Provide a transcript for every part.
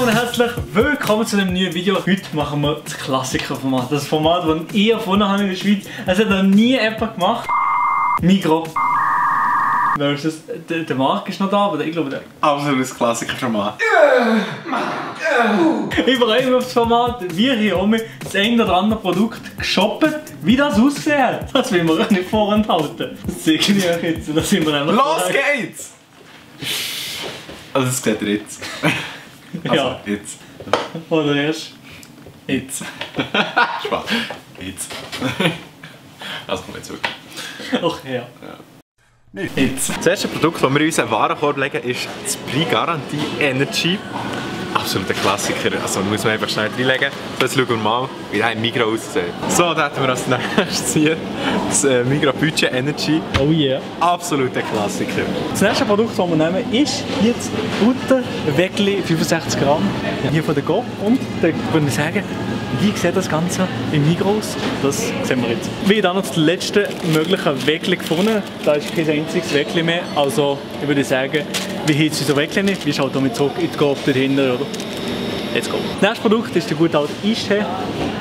und herzlich willkommen zu einem neuen Video. Heute machen wir das Klassikerformat. Das Format, das ich erfunden habe in der Schweiz. Es hat noch nie jemand gemacht. Migros. Der Marc ist noch da, aber ich glaube der... Absolutes Klassikerformat. Ich freue mich auf das Format. Wir hier haben das ein oder andere Produkt geshoppt. Wie das aussehen hat, das will wir euch nicht vorenthalten. Das zeige ich euch jetzt. Das sind wir einfach Los geht's! Also das seht ihr jetzt. Also, ja. Jetzt. Oder erst jetzt. Spaß. Jetzt. Also komm jetzt wirklich. Okay, ja. Jetzt. Das erste Produkt, das wir in unseren Warenkorb legen, ist das Prix Garantie Energy. Absoluter Klassiker, also muss man einfach schnell reinlegen. So, jetzt schauen wir mal, wie der im Migros aussieht. So, da hätten wir als nächstes hier das Migros Budget Energy. Oh yeah. Absoluter Klassiker. Das nächste Produkt, das wir nehmen, ist jetzt Butter Weckli 65 Gramm. Hier von der Coop. Und da würde ich sagen, wie sieht das Ganze im Migros? Das sehen wir jetzt. Wir haben dann noch das letzte mögliche Weckli gefunden. Da ist kein einziges Weckli mehr. Also ich würde sagen, wir haben jetzt unser Weckli nicht. Wir schauen damit zurück in die Coop dahinter. Oder? Let's go. Das nächste Produkt ist der gute alte Eistee.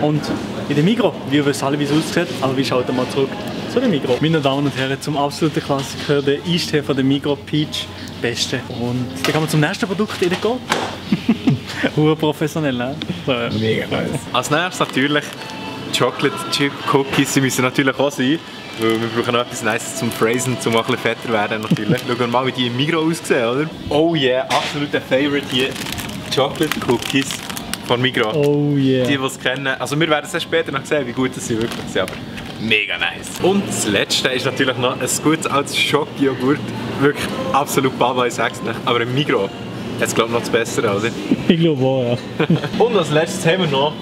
Und in der Migros, wir wissen alle, wie es aussieht, aber wir schauen mal zurück zu der Migros. Meine Damen und Herren, zum absoluten Klassiker, der Eistee von der Migros Peach. Beste. Und dann kommen wir zum nächsten Produkt in der Coop. Professionell, ne? So, ja. Mega nice. Als nächstes natürlich Chocolate Chip Cookies. Sie müssen natürlich auch sein, weil wir brauchen noch etwas Nices zum Phrasen, um auch ein bisschen fetter werden natürlich. Schauen wir mal, wie die im Migros aussehen, oder? Oh yeah, absoluter Favorite hier. Chocolate Cookies von Migros. Oh yeah. Die es kennen. Also wir werden es später noch sehen, wie gut das sie wirklich sind, aber mega nice. Und das letzte ist natürlich noch ein gutes altes Schokojoghurt. Wirklich absolut Baba, ich sag's nicht. Aber im Migros hat es glaube ich noch das Bessere, oder? Ich glaube auch, ja. Und als letztes haben wir noch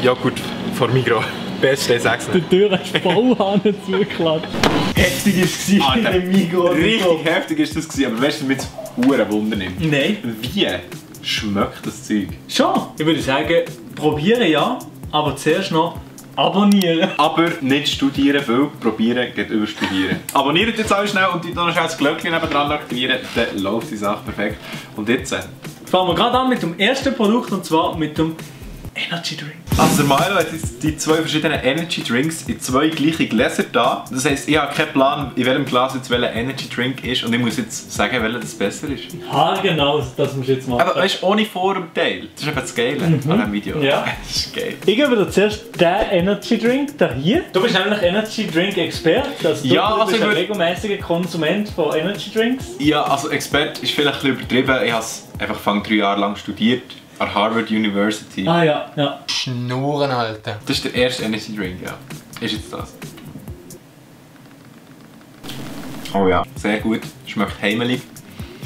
Joghurt von Migros. Beste, ich sag's nicht. Die Tür ist Bauhahn zugeklatscht. Heftig war es in dem Migros. Richtig heftig ist das gewesen, aber weißt du, damit es Huren Wunder nimmt. Nein. Wie schmeckt das Zeug? Schon. Ich würde sagen, probieren ja, aber zuerst noch abonnieren. Aber nicht studieren, weil probieren geht über studieren. Abonniert jetzt alle schnell und dann noch das Glöckchen nebendran aktivieren, dann läuft die Sache perfekt. Und jetzt fangen wir gerade an mit dem ersten Produkt, und zwar mit dem Energy Drink. Also der Milo hat jetzt die zwei verschiedenen Energy Drinks in zwei gleiche Gläser da. Das heisst, ich habe keinen Plan, in welchem Glas jetzt welcher Energy Drink ist und ich muss jetzt sagen, welcher das besser ist. Genau, das musst du jetzt machen. Aber weißt du, ohne Vorurteil. Das ist eben das Geile an diesem Video. Ja. Das ist geil. Ich gebe dir zuerst den Energy Drink, der hier. Du bist nämlich Energy Drink Experte. Also du bist ein regelmäßiger Konsument von Energy Drinks. Ja, also Expert ist vielleicht ein bisschen übertrieben. Ich habe es einfach 3 Jahre lang studiert. An Harvard University. Ah ja, ja. Schnurren halten. Das ist der erste Energy Drink, ja. Ist jetzt das. Oh ja, sehr gut. Schmeckt heimelig.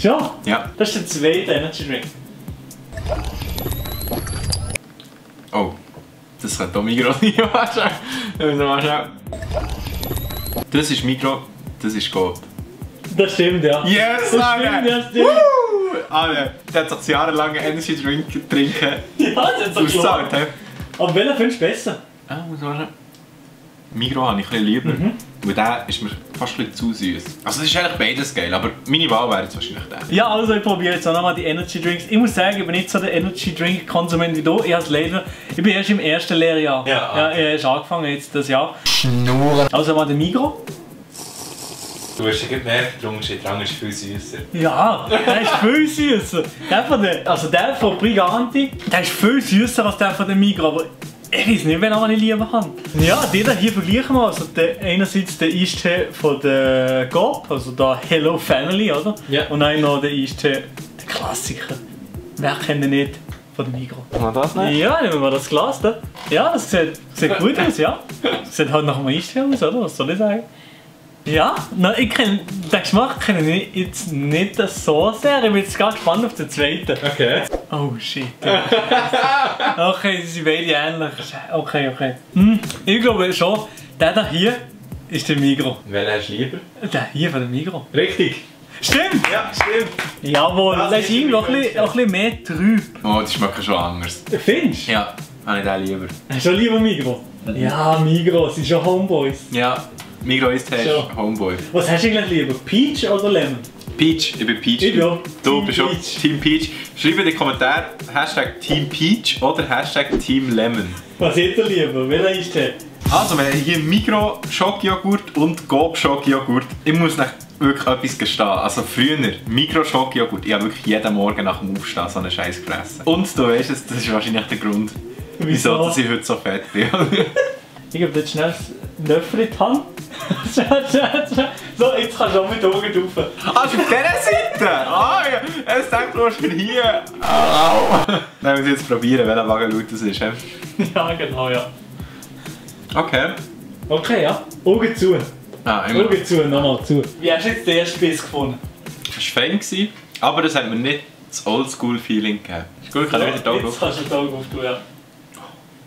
Schon? Ja. Das ist der zweite Energy Drink. Oh, das könnte auch Migros nicht wahrscheinlich. Das ist Migros, das ist Coop. Das stimmt, ja. Yes, das Alter! stimmt, das stimmt. Alter, der hat sich jahrelang Energy Drink trinken. Ja, das hat sich ausgezahlt. Aber welchen findest du besser? Ah, muss man sagen. Migros habe ich ein bisschen lieber, weil der ist mir fast ein bisschen zu süß. Also das ist eigentlich beides geil, aber meine Wahl wäre jetzt wahrscheinlich der. Ja, also ich probiere jetzt auch nochmal die Energy Drinks. Ich muss sagen, ich bin nicht so der Energy Drink Konsument wie du. Ich bin erst im ersten Lehrjahr. Ja, okay. Ja, ich habe erst angefangen jetzt das Jahr. Schnurren. Also mal der Migros. Du hast ja gemerkt, der Drang ist viel süßer. Ja, der ist viel süßer. Der von Prix Garantie, der ist viel süßer als der von der Migros. Aber ich weiß nicht, wen ich lieber habe. Ja, die hier vergleichen wir. Also einerseits der Eistee von der Coop, also der Hello Family, oder? Ja. Und dann noch der Eistee, der Klassiker. Wer kennt ihn nicht von der Migros? Kann man das nicht? Ja, nehmen wir das Glas da. Ja, das sieht gut aus, ja. Das sieht halt nach einem Eistee aus, oder? Was soll ich sagen? Ja, na, ich kenne den Geschmack kenne ich jetzt nicht so sehr. Ich bin jetzt ganz gespannt auf den zweiten. Okay. Oh shit. Okay, sie sind beide ähnlich. Okay. Ich glaube schon, der hier ist der Migros. Welchen hast du lieber? Der hier von der Migros. Richtig. Stimmt! Ja, stimmt. Jawohl, das ist ihm noch ein bisschen mehr trüb. Oh, die schmecken schon anders. Findest du? Ja, habe ich den lieber. Hast du schon lieber Migros? Ja, Migros, sind schon Homeboys. Ja. Migros ist So. Homeboy. Was hast du eigentlich lieber? Peach oder Lemon? Peach, ich bin Peach. Ich bin Du Team bist auch Peach. Team Peach. Schreibe in den Kommentaren Hashtag Team Peach oder Hashtag Team Lemon. Was ist ihr lieber? Welcher ist der? Also, wir haben hier Migros Schokojoghurt und Coop Schokojoghurt. Ich muss nicht wirklich etwas gestehen. Also früher, Migros Schokojoghurt, ich habe wirklich jeden Morgen nach dem Aufstehen so einen Scheiß gefressen. Und du weißt es, das ist wahrscheinlich der Grund, wieso dass ich heute so fett bin. Ich gebe jetzt schnell einen Löffel in die Hand. So, jetzt kannst du auch mit den Augen rauf. Ah, ist auf dieser Seite? Ah ja, jetzt denkst du schon hier. Au. Dann muss ich jetzt probieren, welcher Wagen laut das ist. Ja, genau, ja. Okay. Okay, ja. Augen zu. Ah, immer. Augen zu, nochmal zu. Wie hast du jetzt den ersten Biss gefunden? Das war fein, aber das hat mir nicht das Oldschool-Feeling gegeben. Ist gut, ich kann wieder die Augen Jetzt auf. kannst du die Augen auftun, ja.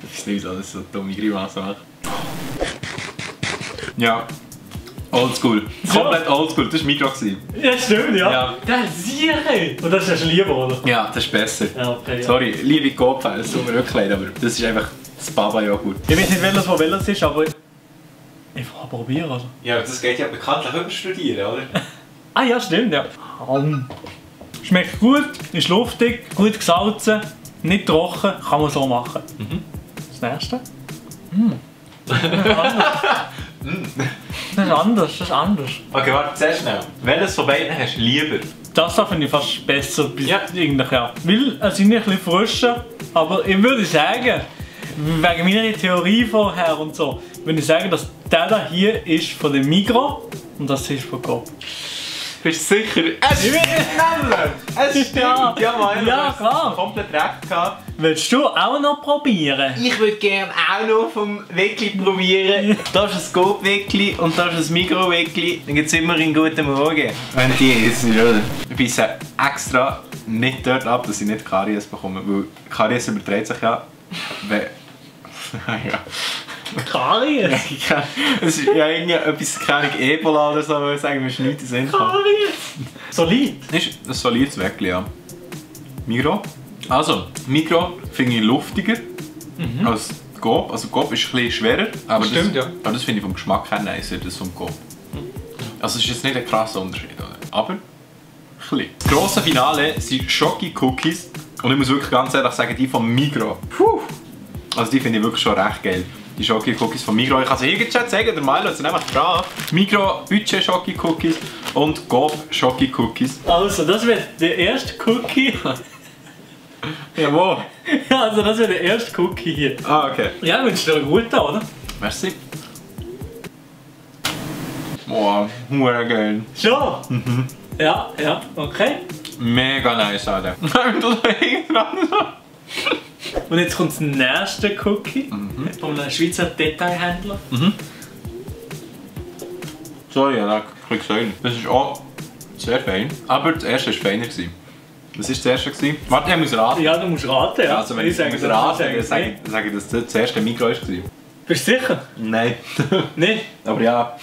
Ich weiß nicht, wieso das so dumme Grimasse macht. Ja. Oldschool. Komplett oldschool. Das war Migros. Ja, stimmt, ja. Ja. Der Sieche! Und das ist ja lieber, oder? Ja, das ist besser. Ja, okay, ja. Sorry, liebe Coop-Fans, es tut mir wirklich leid, aber das ist einfach das Baba-Joghurt. Ich weiß nicht, welches ist, aber... Einfach probieren, oder? Ja, das geht ja bekanntlich über Studieren, oder? Ah ja, stimmt, ja. Schmeckt gut, ist luftig, gut gesalzen, nicht trocken, kann man so machen. Das nächste. Das ist anders, das ist anders. Okay, warte, sehr schnell. Welches von beiden hast du lieber? Das da finde ich fast besser, Ja. eigentlich, ja. Weil es sind ein bisschen frischer, aber ich würde sagen, wegen meiner Theorie vorher und so, würde ich sagen, dass der da hier ist von dem Migros und das ist von Coop. Bist du sicher? Es stimmt! Es stimmt! Ja, Mann, Ja, du hast klar. komplett recht gehabt. Willst du auch noch probieren? Ich würde gerne auch noch vom Weckli probieren. Da ist ein Coop-Weckli und da ist ein Migros-Weckli. Dann gibt es immer einen guten Morgen. Wenn die essen, oder? Ich beiße extra nicht dort ab, dass ich nicht Karies bekomme. Weil Karies überträgt sich ja. Ja. Karies? Ja, es ist ja irgendwie etwas, keine Ahnung, Ebola oder so, weil ich sagen, mir ist nichts in den Sinn gekommen. Karies? Solid? Das ist ein solides Weckli, ja. Migros. Also, Migros finde ich luftiger als Coop. Also Coop ist ein bisschen schwerer, aber Stimmt, das, ja. aber das finde ich vom Geschmack her nicer, das vom Coop. Also es ist jetzt nicht ein krasser Unterschied, oder? Aber ein bisschen. Das grosse Finale sind Schoki-Cookies und ich muss wirklich ganz ehrlich sagen, die vom Migros. Puh. Also die finde ich wirklich schon recht geil. Die Schoki-Cookies von Migros. Ich kann sie hier schon zeigen, der Milo hat sie nämlich dran. Migros Budget Schoki-Cookies und Coop Schoki-Cookies. Also, das wird der erste Cookie. Jawohl. Ja, also das wird der erste Cookie hier. Ah, okay. Ja, wünschst du dir gut an, oder? Merci. Boah, hure geil. Schon? Ja, ja, okay. Mega nice, Alter. Nein, du da hinten dran. Und jetzt kommt das nächste Cookie von einem Schweizer Detailhändler. Sorry, ja, da krieg ich sagen. Das ist auch sehr fein. Aber das erste war feiner. Was war das erste? Warte, ich muss raten. Ja, du musst raten, ja. Also, wenn ich muss raten, dann sage ich, dass das erste Migros war. Bist du sicher? Nein. Nein. Aber ja.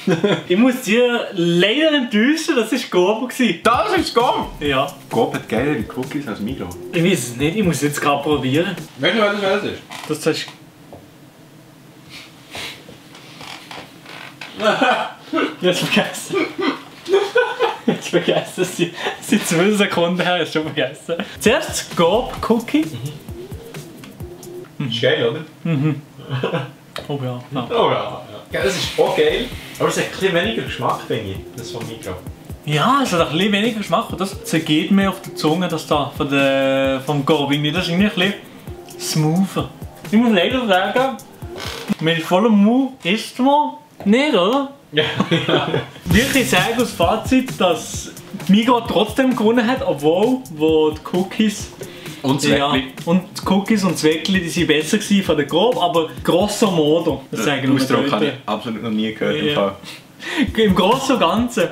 Ich muss dir leider enttäuschen, das war Coop. Das ist Coop! Ja. Coop hat geilere Cookies als Migros. Ich weiß es nicht, ich muss es jetzt gerade probieren. Weißt du, was das ist? Das ist... Jetzt vergessen. Jetzt vergessen. Seit 2 Sekunden her ist schon vergessen. Zuerst das Coop-Cookie. Ist geil, oder? Oh ja. Ja. Oh ja. Ja, das ist auch geil. Aber es hat ein bisschen weniger Geschmack, finde ich. Das von Migros. Ja, es hat ein bisschen weniger Geschmack und das zergeht mir auf der Zunge, das da vom Coop. Das ist irgendwie ein bisschen smoother. Ich muss leider sagen, mit vollem Mund isst man nicht, oder? Ja. Wirklich sagen als Fazit, dass Migros trotzdem gewonnen hat, obwohl wo die Cookies Und das ja, Weckli. und die Cookies und das Weckli, die sind besser gewesen von der Coop, aber grosso modo, das sagen Den wir Ausdruck habe ich heute. absolut noch nie gehört. Im Ja. Fall. Im Großen und Ganzen,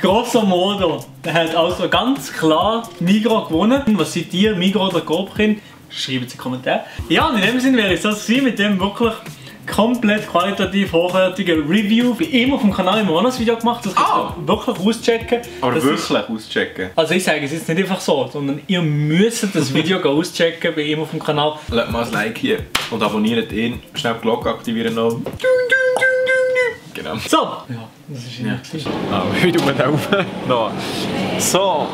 grosso modo, hat also ganz klar Migros gewonnen. Was seid ihr, Migros oder Coop-Kind? Schreibt es in die Kommentare. Ja, und in dem Sinne wäre es das gewesen mit dem wirklich komplett qualitativ hochwertigen Review. Wie immer auf dem Kanal immer noch ein Video gemacht, das könnt ihr wirklich auschecken. Aber Das wirklich ist- auschecken. Also ich sage es jetzt nicht einfach so, sondern ihr müsst das Video auschecken bei ihm auf dem Kanal. Lasst mal ein Like hier und abonniert ihn. Schnell die Glocke aktivieren noch. unangenehm. So! Ja, das ist Ah, wie tut man da auf? No. So.